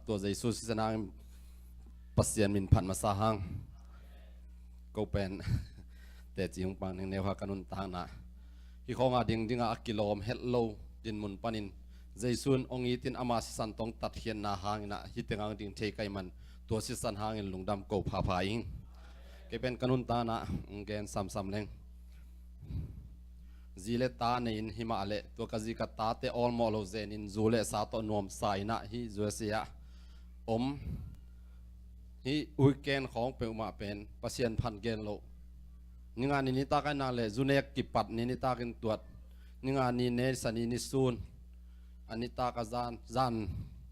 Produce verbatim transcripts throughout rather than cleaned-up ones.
Tua Jesu sisan hangin Pasian min phat masa hang. Ko pen teci hong pang ning neu ha ka nuntakna. Hih khawng a ding dingah a kilawm het lo dinmun panin Jesu in hong itin ama sisan tawh hong tatkhiatna hangin ah hih teng hang ding thei ka hih man tua sisan hangin lungdam ko phapha ing. Kei pen ka nuntakna hong gen samsam leng. Zi le ta nei in himah leh tua ka zi ka tate awlmawh lo zenin zu le sa tawh nuamsa in ah hih U S A ah om. Hih weekend khawng peuhmah pen Pasian phat gen loh. Ninga ni nitak a inang leh zu nek kipat ni nitak in tuat. Ninga ni ne sa ni nisun. A nitak a zan, zan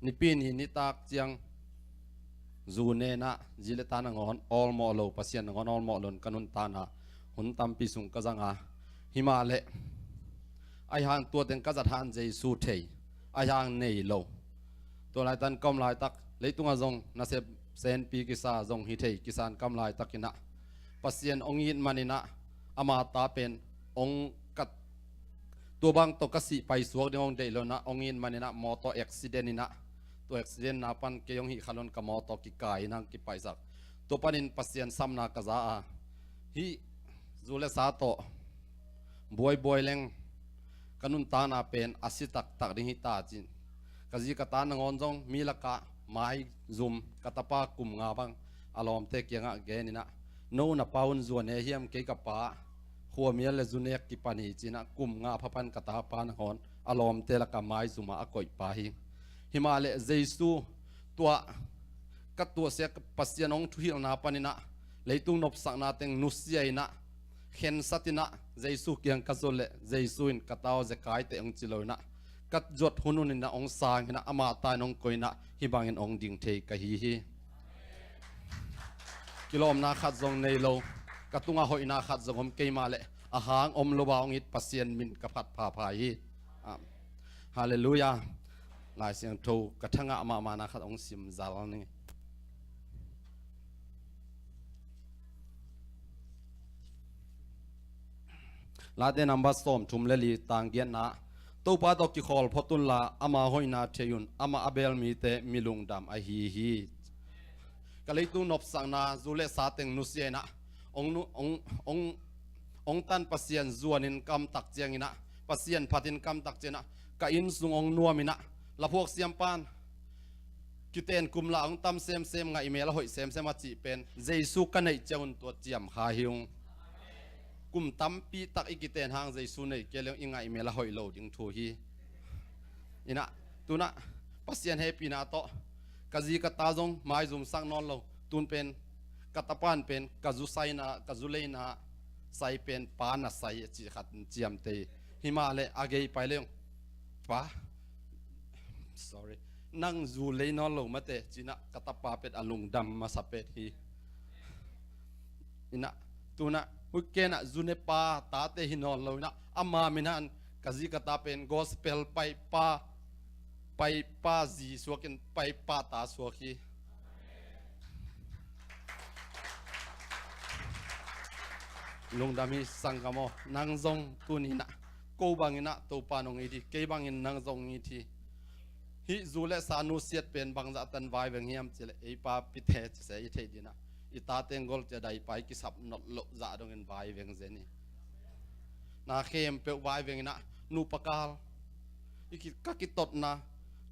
nipi ni nitak ciang zu ne in ah zi le ta nangawn awlmawh lo, Pasian nangawn awlmawh lo in ka nuntakna hun tampi sung ka zang a. Himah leh ahi hang tua teng ka zat hang Jesu thei, ahi hang nei lo. Tua laitak in ka om laitak leitungah zong nasep senpi kisa, zong hi thei kisa in ka om laitak in ah Pasian hong it man in ah ama ta pen hong ka, tua bang tawh ka sih paisuak ding hong deih lo in ah hong it man in ah mawtaw accident in ah, tua accident na pan kei hong hih kha lo in ka mawtaw kikai in ah hong kipaisak. Tua panin Pasian samna ka za a, hih zu le sa tawh buaibuai leng ka nuntakna pen a si taktak ding hi ta ci-in ka zi ka ta nangawn zong mi lakah maizum, ka tapa kum nga bang a lawmte kiangah gen in ah, "No na pa un zu a ne hiam?" "Kei ka pa khuamial le zu nek kipan hi," ci-in ah kum nga pha pan ka tapa nangawn a lawmte lakah maizum ah a koih pa hi. Himah leh Jesu tua ka tuahsia Pasian hong thuhilhna pan in ah leitung nopsakna teng nusia in ah khensat in ah Jesu kiang ka zot leh Jesu in, "Ka ta aw, zekai teh," hong ci lo in ah ka zuat hunhun in ah hong sang in ah ama ta in hong koih in ah hih bangin hong ding thei ka hi hi. Kilawmna khat zong nei lo, ka tungah hoihna khat zong om kei mah leh a hang om lo a hong it Pasian min ka phat phapha hi. Am. Halleluiah. Lai Siangtho ka thangah mahmahna khat hong sim zal ning. Late number sawmthum le li, tang giatna. Topa tawh kikhawl phot unla, ama hoihna thei un, amah a bel mite mi lungdam ahi hi. Ka leitung nopsakna zu le sa teng nusia in ah hong nu-, hong, hong, hong tan Pasian zuanin ka om tak ciangin ah, Pasian phatin ka om tak ciangin ah ka inn sung hong nuam in ah laphuak siampan kiten kum lah hong tam semsem, ngaihmel a hoih semsem a cih pen Jesu ka neih ciangun tua ciam kha hi ung. Kum tampi tak i kiten hang Jesu neih kei leng i ngaihmel a hoih lo ding thu hi. In ah, tu-in ah Pasian hehpihna tawh ka zi ka ta zong maizumsak nawn lo. Tu-in pen ka tapa in pen ka zu saina, ka zu leina sai pen pa na sai a cih khat ciamteh. Himah leh a gei pai leng, "Pa, sorry, nang zu lei nawn lo mate," ci-in ah ka tapa pet a lungdam masa pet hi. In ah, tu-in ah weekend ah zu ne pa tate hi nawn lo in ah ama min ah ka zi ka ta pen gospel paipa, paipa zi suakin paipa ta suak hi. Lungdam hi sanggam aw, nang zong tuni-in ah ko bangin ah Topa in hong it hi, kei bangin nang zong hong it hi. Hih zu le sa nusiat pen bangzah tan vaiveng hiam cih leh, ei papite ci se i theih ding ah, i tate ngol cia daipai kisap not loh zah dongin vaiveng zen hi. Na khempeuh vaiveng in ah, nupa kal i ki-, ka kitotna,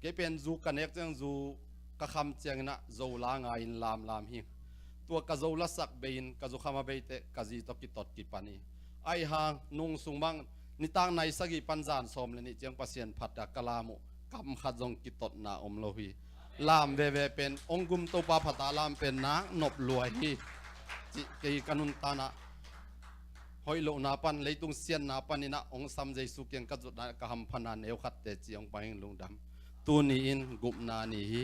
kei pen zu ka nek ciang zu ka kham ciangin ah zo la ngai-in lamlam hi. Tua ka zo lasak bei-in ka zu kham a bei teh ka zi tawh kitot kipan hi. Ahi hang nung sung bang nitak nai sagih pan zan sawm le nih ciang Pasian phat a ka lam uh kam khat zong kitotna om lo hi. Lam veve pen hong gum Topa phat a lam pen nak nop lua hi. Cih kei ka nuntakna, hoih lohna pan, leitung siatna panin ah hong sam Jesu kiang ka zutna ka hamphatna neu khat teci hong pang ing. Lungdam. Tuni in gupna ni hi.